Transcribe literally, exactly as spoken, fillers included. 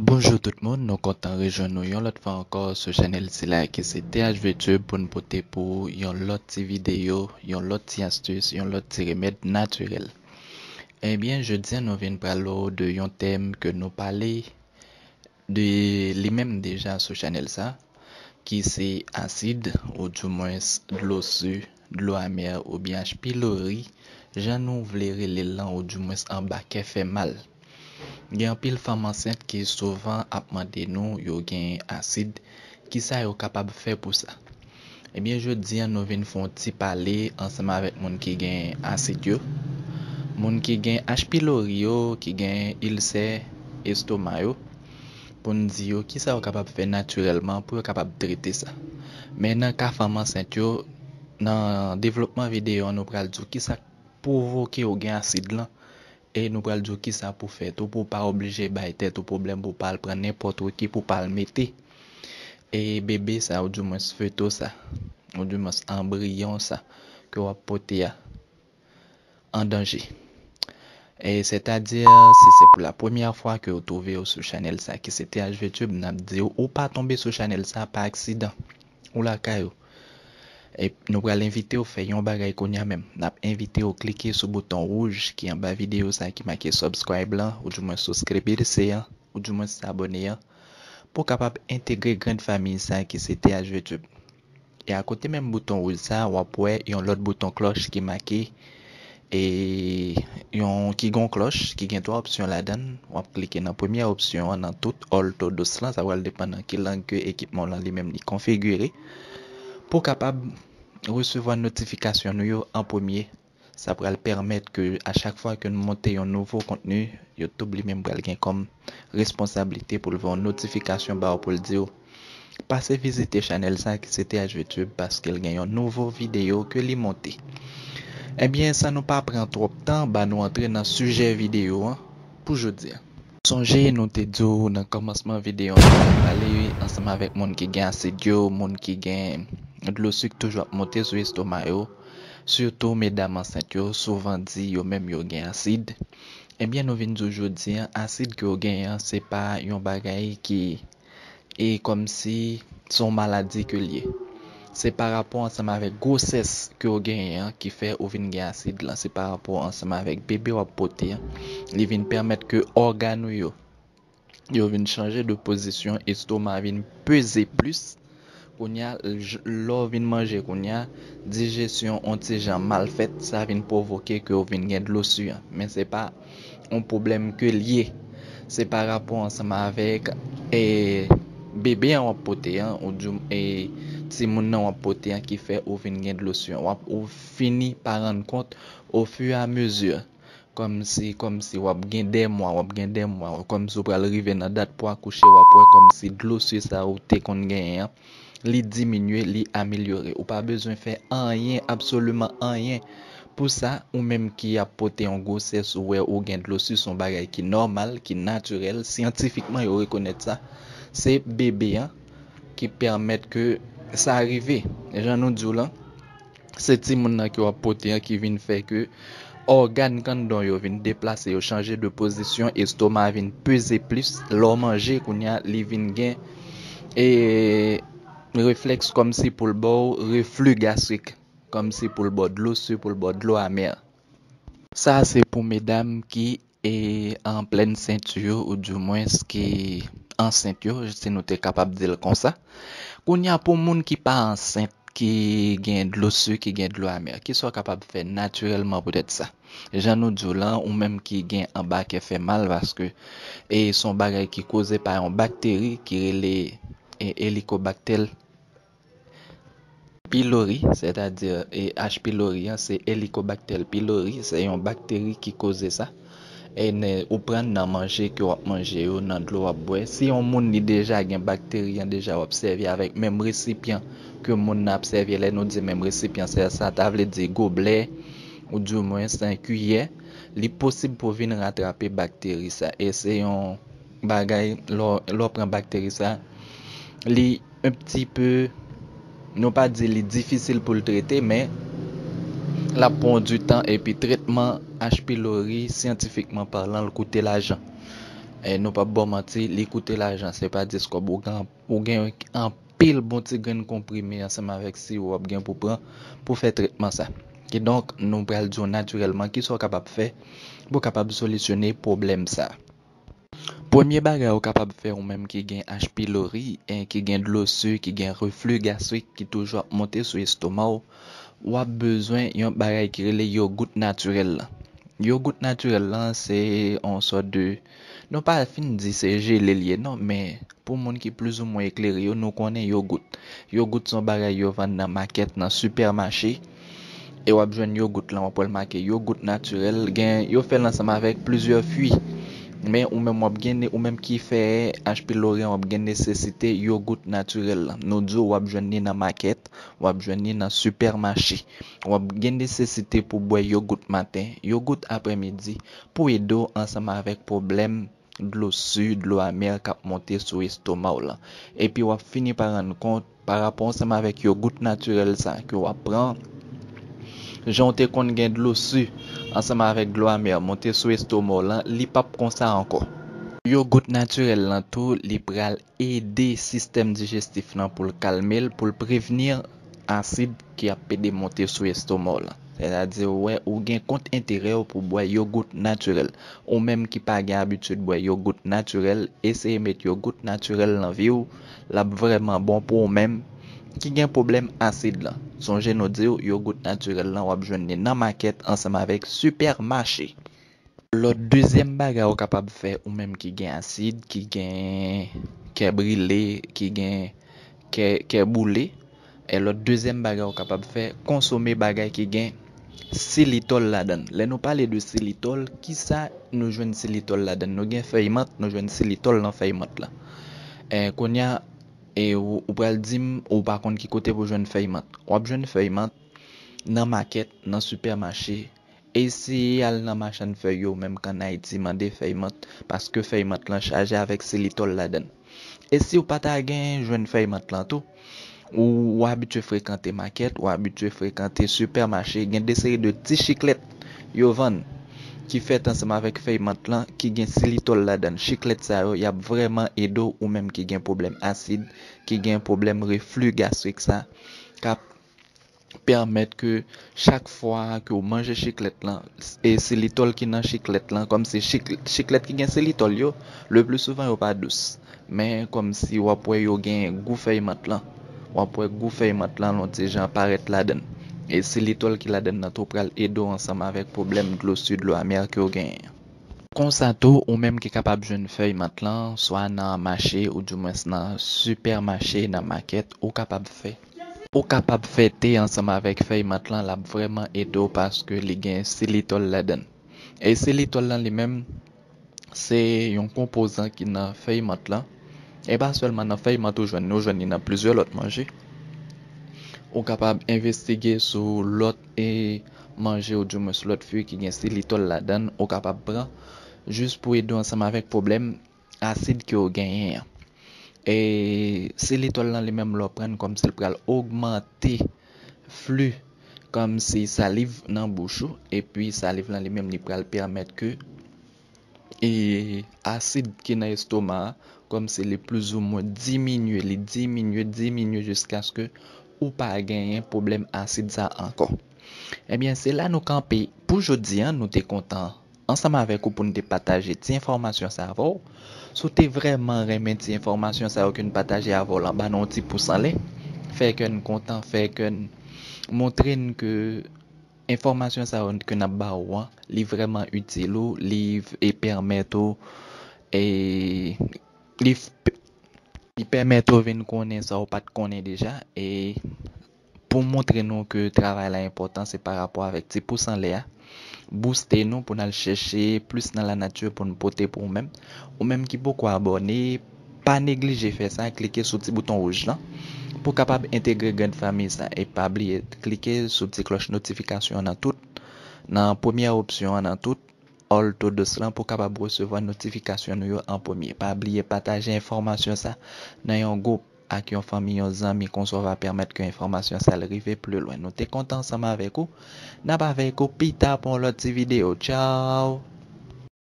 Bonjou tout moun, nou kontan rejwenn nou yon lòt fwa ankò sou chanèl sila ki se T H V Tube pou n pote pou yon lòt ti videyo, yon lòt ti astis, yon lòt ti remèd natirèl. Ebyen, jodi a nou vin pale w de yon tèm ke nou pale de li menm deja sou chanèl sa, ki se asid, oudimwens dlo si, dlo amè oubyen H. pylori, jan nou vle rele l lan, oudimwens anba kè fè mal. Gen anpil fanm ansent ki souvan ap mande nou yo gen asid, kisa yo kapab fè pou sa? Ebyen, jodi a nou vin fè yon ti pale ansanm avèk moun ki gen asid yo, moun ki gen H. pylori yo, ki gen ilsè estoma yo, pou n di yo kisa yo kapab fè natirèlman pou yo kapab trete sa. Men nan ka fanm ansent yo, nan devlopman videyo an, nou pral di w kisa k pwovoke yo gen asid lan, e nou pral di w kisa pou fè tou pou w pa oblije bay tèt ou pwoblèm pou w pa al pran nenpòt ki pou w pa al mete e bebe sa, oudimwens feto sa, oudimwens anbriyon sa ke w ap pote a an danje. E sètadi, si se pou la premyè fwa ke w twouve w sou chanèl sa ki se T H V Tube, n ap di w, ou pa tonbe sou chanèl sa pa aksidan. Ou lakay ou. E nou pral envite w fè yon bagay kounye a menm. N ap envite w klike sou bouton wouj ki anba videyo sa ki make subscribe lan, oudimwens souskribirse an, oudimwens abòne an, pou w kapab entegre grand fanmi sa ki se T H V Tube. E akote menm bouton wouj sa, w ap wè yon lòt bouton klòch ki make, e yon, ki gon klòch, ki gen twa opsyon ladan l. W ap klike nan premyè opsyon an, nan tout òl to dous lan, sa pral depann nan ki lang ke ekipman w lan li menm li konfigire. Pou w kapab resevwa notifikasyon nou yo an premye, sa pral pèmèt ke a chak fwa ke nou monte yon nouvo kontni, YouTube li menm pral gen kòm responsablite pou l voye yon notifikasyon ba w pou l di w pase vizite chanèl sa ki se T H V Tube paske l gen yon nouvo videyo ke li monte. Ebyen, san nou pa pran twòp tan, ba nou antre nan sijè videyo an pou jodi a. Sonje nou te di w nan kòmansman videyo an, nou pral pale ansanm avèk moun ki gen asid yo, moun ki gen dlo sik toujou ap monte sou estoma yo, sitou medam ansent yo souvan di yo menm yo gen asid. Ebyen, nou vin di w jodi a, asid ke w genyen an, se pa yon bagay ki, e kòmsi se yon maladi ke l ye. Se pa rapò ansanm avèk gwosès ke w genyen an ki fè ou vin gen asid lan. Se pa rapò ansanm avèk bebe w ap pote an. Li vin pèmèt ke ògàn ou yo, yo vin chanje de pozisyon, estoma vin peze plis. Kounye a, j-, lè w vin manje kounye a, dijesyon on ti jan mal fèt, sa vin pwovoke ke w vin gen dlo si an. Men se pa yon pwoblèm ke l ye. Se pa rapò ansanm avèk, e, bebe an w ap pote an, ou di, e, timoun nan w ap pote an ki fè ou vin gen dlo si an. W ap, ou fini pa rann kont ofiramezi, kòmsi, kòmsi w ap gen de mwa, w ap gen de mwa, kòmsi w pral rive nan dat pou akouche, w ap wè kòmsi dlo si sa ou te konn genyen an, li diminye, li amelyore. Ou pa bezwen fè anyen, absoliman anyen. Pou sa, ou menm ki ap pote yon gwosès, ou wè ou gen dlo si, se yon bagay ki nòmal, ki natirèl, syantifikman yo rekonèt sa. Se bebe an ki pèmèt ke sa rive. Jan nou di w lan, se timoun nan ke w ap pote an ki vin fè ke ògàn kanndon yo vin deplase, yo chanje de pozisyon, estoma vin peze plis. Lè w manje, kounye a, li vin gen, e, reflèks kòmsi pou l ba w refli gastrik, kòmsi pou l ba w dlo si, pou l ba w dlo amè. Sa se pou medam ki, e, an plèn senti yo, oudimwens ki ansent yo, si nou te kapab di l konsa. Kounye a, pou moun ki pa ansent, ki gen dlo si, ki gen dlo amè, kisa w kapab fè natirèlman poutèt sa? Jan nou di w lan, ou menm ki gen anba kè fè mal, paske, e, se yon bagay ki koze pa yon bakteri ki rele, e, Helicobacter pylori, sètadi, e, H. pylori an, se Helicobacter pylori, se yon bakteri ki koze sa. E n-, ou pran nan manje ke w ap manje yo, nan dlo w ap bwè. Si yon moun li deja gen bakteri an deja, w ap sèvi avèk menm resipyan ke moun nan ap sèvi. Lè nou di menm resipyan, se sa ta vle di goblè, oudimwens kiyè. Li posib pou vin ratrape bakteri sa. E se yon bagay, lè w, lè w pran bakteri sa, li un petit peu, nou pa di li difisil pou l trete, men l ap pran di tan, epi tretman H. pylori, syantifikman palan, l koute lajan. E nou p ap ba w manti, li koute lajan, se pa dis kòb. Ou gen, ou gen anpil bon ti grenn konprime ansanm avèk siwo w ap gen pou pran pou fè tretman sa. Kidonk, nou pral di w natirèlman kisa w kapab fè pou w kapab solisyone pwoblèm sa. Premye bagay ou kapab fè, ou menm ki gen H. pylori, e ki gen dlo si, ki gen refli gastrik ki toujou ap monte sou estoma w, w ap bezwen yon bagay ki rele yogout natirèl la. Yogout natirèl la, se yon sòt de, nou pa fin di se jele l ye non, men pou moun ki plizoumwen eklere yo, nou konnen yogout. Yogout se yon bagay yo vann nan makèt, nan sipèmache. E w ap jwenn yogout lan, w ap wè l make yogout natirèl. Gen, yo fè l ansanm avèk plizyè fwi. Men ou menm w ap gen, ou menm ki fè H. pylori an, w ap gen nesesite yogout natirèl lan. Nou di w, w ap jwenn li nan makèt, w ap jwenn li nan sipèmache. W ap gen nesesite pou bwè yogout maten, yogout aprèmidi, pou ede w ansanm avèk pwoblèm dlo si, dlo amè k ap monte sou estoma w lan. Epi w ap fini pa rann kont, pa rapò ansanm avèk yogout natirèl sa ke w ap pran, jan w te konn gen dlo si ansanm avèk dlo amè monte sou estoma w lan, li p ap konsa ankò. Yogout natirèl lan tou, li pral ede sistèm dijestif lan pou l kalme l, pou l prevni asid ki ap pede monte sou estoma w lan. Sètadi, ou wè, ou gen kont enterè w pou bwè yogout natirèl. Ou menm ki pa gen abitid bwè yogout natirèl, eseye met yogout natirèl nan vi w. L ap vrèman bon pou ou menm ki gen pwoblèm asid lan. Sonje nou di w, yogout natirèl lan, w ap jwenn li nan makèt ansanm avèk sipèmache. Lòt dezyèm bagay ou kapab fè, ou menm ki gen asid, ki gen kè brile, ki gen kè, kè boule, e lòt dezyèm bagay ou kapab fè, konsome bagay ki gen silitòl ladan l. Lè nou pale de silitòl, kisa nou jwenn silitòl ladan l? Nou gen fèy mant, nou jwenn silitòl nan fèy mant la. E kounye a, e ou, ou pral di m, ou pa konn ki kote pou jwenn fèy mant. W ap jwenn fèy mant nan makèt, nan sipèmache, eseye al nan machann fèy yo, menm k ann Ayiti, mande fèy mant, paske fèy mant lan chaje avèk silitòl ladan l. E si w pa ta gen jwenn fèy mant lan tou, ou, ou abitye frekante makèt, ou abitye frekante sipèmache, gen de seri de ti chiklèt yo vann ki fèt ansanm avèk fèy mant lan, ki gen silitòl ladan l. Chiklèt sa yo, y ap vrèman ede w, ou menm ki gen pwoblèm asid, ki gen pwoblèm refli gastrik sa, k ap pèmèt ke chak fwa ke w manje chiklèt lan, e silitòl ki nan chiklèt lan, kòmsi chik-, chiklèt ki gen silitòl yo, le pli souvan yo pa dous. Men kòmsi w ap wè yo gen gou fèy mant lan. W ap wè gou fèy mant lan yon ti jan parèt ladan l. E silitòl ki ladan l nan tou pral ede w ansanm avèk pwoblèm dlo si, dlo amè ke w genyen an. Konsa tou, ou menm ki kapab jwenn fèy mant lan, swa nan mache oudimwens nan sipèmache, nan makèt, ou kapab fè. Ou kapab fè te ansanm avèk fèy mant lan, l ap vrèman ede w paske li gen silitòl ladan l. E silitòl lan li menm, se yon konpozan ki nan fèy mant lan. E pa sèlman nan fèy mant ou jwenn, nou jwenn li nan plizyè lòt manje. Ou kapab envestige sou lòt e manje oudimwens lòt fwi ki gen silitòl ladan l, ou kapab pran jis pou ede w ansanm avèk pwoblèm asid ke w genyen an. E silitòl lan li menm lè w pran l kòmsi l pral ogmante fli kòmsi saliv nan bouch ou, epi saliv lan li menm li pral pèmèt ke e asid ki nan estoma a, kòmsi li plizoumwen diminye, li diminye, diminye jiskaske ou pa genyen pwoblèm asid sa ankò. Ebyen, se la nou kanpe pou jodi a, nou te kontan ansanm avèk ou pou n te pataje ti enfòmasyon sa avè w. Si w te vrèman renmen ti enfòmasyon sa yo ke n pataje avè w lan, ba n yon ti pous anlè. Fè kè n kontan, fè kè n montre n ke enfòmasyon sa yo ke n ap ba ou an, li vrèman itil ou, li v-, e pèmèt ou, e li f-, li pèmèt ou vin konnen sa ou pa t konnen deja, e pou montre nou ke travay la enpòtan, se pa rapò avèk ti pous anlè a. Booste nou pou n al chèche plis nan lanati pou n pote pou ou menm. Ou menm ki poko abòne, pa neglije fè sa, klike sou ti bouton wouj lan pou w kapab entegre grenn fanmi sa. E pa bliye klike sou ti klòch notifikasyon an nan tout, nan premyè opsyon an nan tout, all to those lan pou w kapab resevwa notifikasyon nou yo an premye. Pa bliye pataje enfòmasyon sa nan yon gwoup ak yon fanmi, yon zanmi, konsa w va pèmèt ke enfòmasyon sa l rive pli lwen. Nou te kontan ansanm avèk ou. N ap avèk ou pita pou yon lòt ti videyo. Tchaw!